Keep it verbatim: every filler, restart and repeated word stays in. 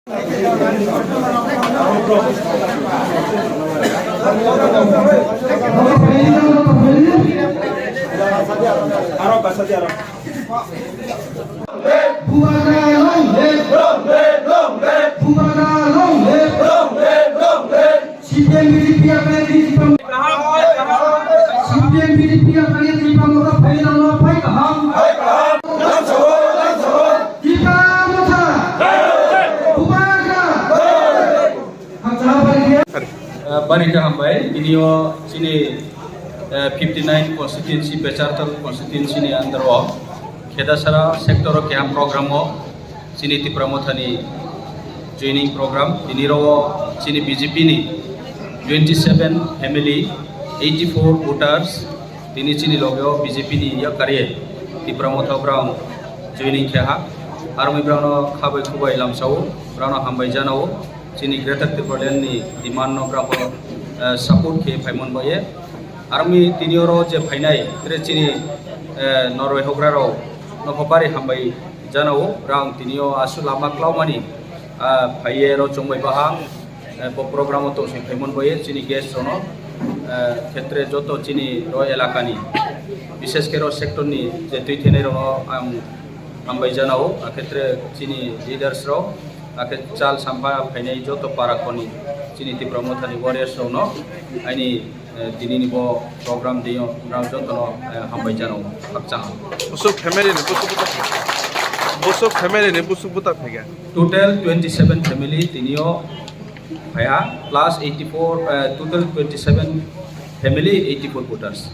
Bubagra long live! Bubagra long live! C P M B J P apni Tipra, C P M B J P apni Tipra Motha phailano phai kaham. Tipra Motha! Bubagra! Hakcha bari khe. Ah, bari khe hambai. Tini o chini, eh, fifty nine constituency, Pecharthal constituency ni under o Khedasara sector o keha program o chini Tipra Motha ni joining program. Tini ro chini B J P ni twenty seven family, eighty four voters, tini chini loge o B J P ni yakarwi Tipra Motha brang joining khe ha. Aroni brang no khabai khubai lamsao, brang no hambai janao. Chini Greater Tipraland ni demand no brang bo, eh, support khe phaimon baye. Aroni tini oro je phainai, tre chini, eh, Norway hogra rok no kho bari hambai janao, brang tini o asu lama klaumani, ah, phaiye ro chongbai baha, eh, bo program o tongsi phaimon baye chini guest rok no, eh, khetre joto chini ro elaka ni, bishes khe ro sector ni je twi thenai rok no ang hambai janao, a khetre chini leaders rok, a khe chal sampha phainai joto para khoni chini Tipra Motha ni warriors rok no aini, eh, tini ni bo program deyo, nang joto no, eh, hambai janao, hakchang. Busuk family ni busuk buta, busuk family ni busuk buta phega. Total twenty seven family tini o phaya, plus eighty four, eh, total twenty seven family, eighty four voters.